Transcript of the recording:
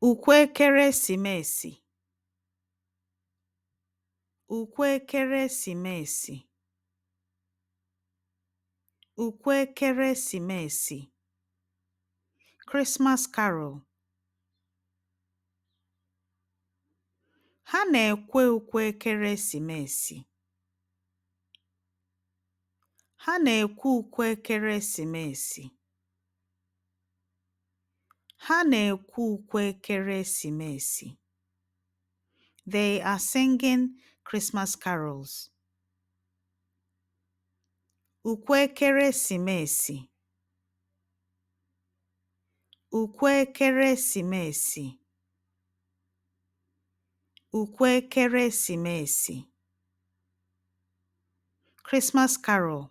Ukwe ekeresimesi. Ukwe ekeresimesi. Ukwe ekeresimesi. Christmas carol. Ha na-ekwe ukwe ekeresimesi. Ha na-ekwe ukwe ekeresimesi. Ha na-ekwe ukwe ekeresimesi. They are singing Christmas carols. Ukwe ekeresimesi. Ukwe ekeresimesi. Ukwe ekeresimesi. Christmas carol.